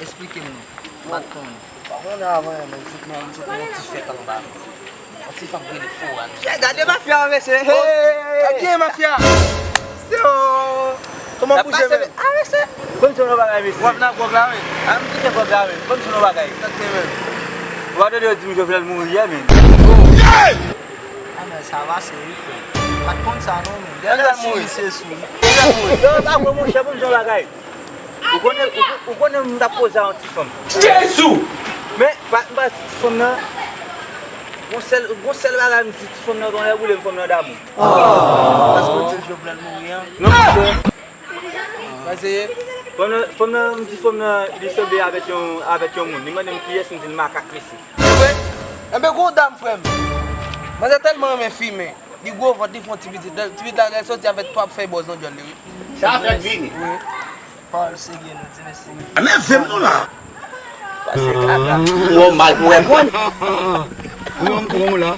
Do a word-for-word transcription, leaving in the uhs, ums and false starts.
Esplike m non. M pa t konnen. Pa konnen avan, men m sot nan, m sot nan yon ti fèt anba. Yon ti fanm rele Fora. Chè, gade mafya an, mesye. Hey! Gade mafya. Yo! Kòman pou jwe, men? A, mesye. Konn se yon bagay, mesye. W ap nan gwòg la, wi. A, m kite gwòg la, wi. Konn se yon bagay. Tande, men. W ap tande yo di m Jovenel mouri yè, men. A, men sa va, se wi, frè. Pa t konn sa, non, men. Dèyè si misye sou. Yo, pa vre, monchè, pou m di yon bagay. Ou konnen, ou, ou konnen m t ap poze a yon ti fanm. Jezi! Men, pa, m pa di ti fanm nan. Gon sèl, gon sèl bagay m di ti fanm nan, gon lè boule m fanm nan damou. Paske w di Jovenel mouri an. Non, monchè. Pase. Fanm nan, fanm nan, m di fanm nan, li sanble avèk yon, avèk yon moun. Li mande m kiyès, m di l makak, mesye. Se vre? Enben, gon dam, frè m. Manzè tèlman renmen fimen. Li gwo vant, li fè yon ti pitit. Ti pitit la, lè l soti avèk twa fèy bòz nan djòl li, wi. Sa fèk vini. Wi. Pawòl serye nou di mesye. Leve m nou la. Pase kaka. Ou mal pou wè mwen. Ou menm pou ou la.